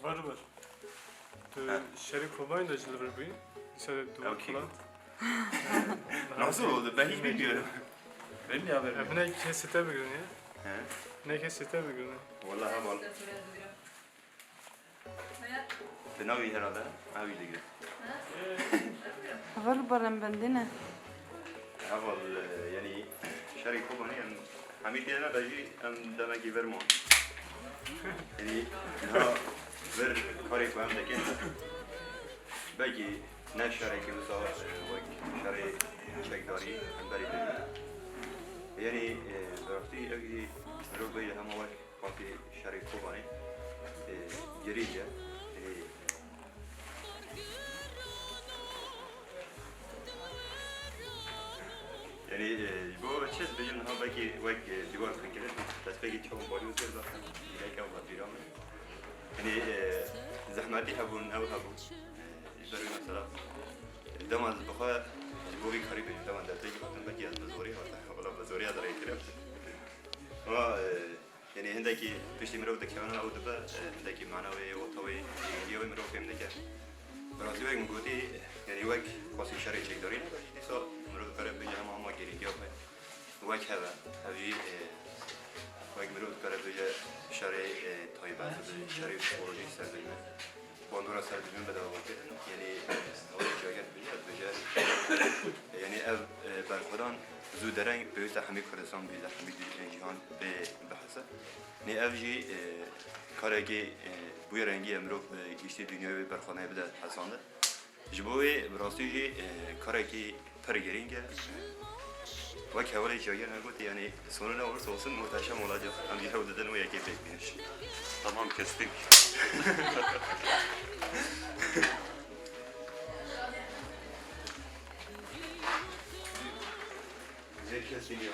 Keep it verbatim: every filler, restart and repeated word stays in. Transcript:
Var var. Tu He. Şerê Kobanê de ji li vir bûyî. Dîsa de tu Ew kî falan. Nasıl oldu? Ben hiç bilmiyorum. Ben niye haberim yok? Em ne kesete bigirin ya. He? Ne kesete bigirin. Vallahi heval. Bi navî herhalde. Ew jî digire. Heval baran bendine. Heval, e, yani şerê Kobanê em hemî têne de jî em demekî ver man. Yani niha vir karê ku em dikin. Belkî ne şerekî wisa, e, wek şerê çekdarî em berî têne. Yani, e, bi rastî ev jî mirov bêje hema wek Wekî şerê Kobanê, e, girîng e. E, yani, e, ji bo çi dibêjin niha belkî wek, e, dîwar kirin, destpêkê çawa balyoz kir zaten. Dîrek ew bîra min. Yani, e, zehmetî hebûn, ew hebû. E, ji ber wî mesela, dema ez bi xwe ji bo vî karî bêjim, dema dertê jî hatim, belkî ez bi zorî hatim. Wela bi zorî ez rê kirim. Ama, e, Yanî hindekî piştî mirov dikevin ew dibe, e, hindekî mana wê, wata wê, girîngiya wê mirov fêm dike. Bi rastî wek min gotî, yanî wek qasî şerê çekdarî nebe jî dîsa mirov dikare bêje hema hema girîngiya xwe wek hev e. Ev jî, e, wek mirov dikare bêje şerê, e, taybet, şerê psikolojî ser dijmin. Bandora ser dijmin bedava kirin. Yanî, e, ew jî cager bêje, dibêje, e, yanî ev, e, berxwedan zû dereng pêwîst e hemî Kurdistan bêje, hemî cî-, cîhan bê bihese. Nê ev jî, e, karekî, e, bi wê rengî ye mirov bi giştî dinyayê wê berxwedanê bide hesandin. Ji bo wê bi rastî jî, e, karekî pir girîng e. Wek hevalê Cihangir me gotî, yanî sonuna olursa olsun muhteşem olacak. Em jî hewl didin wê yekê pêk bînin. Tamam, kestik. Zêr kes dîniya.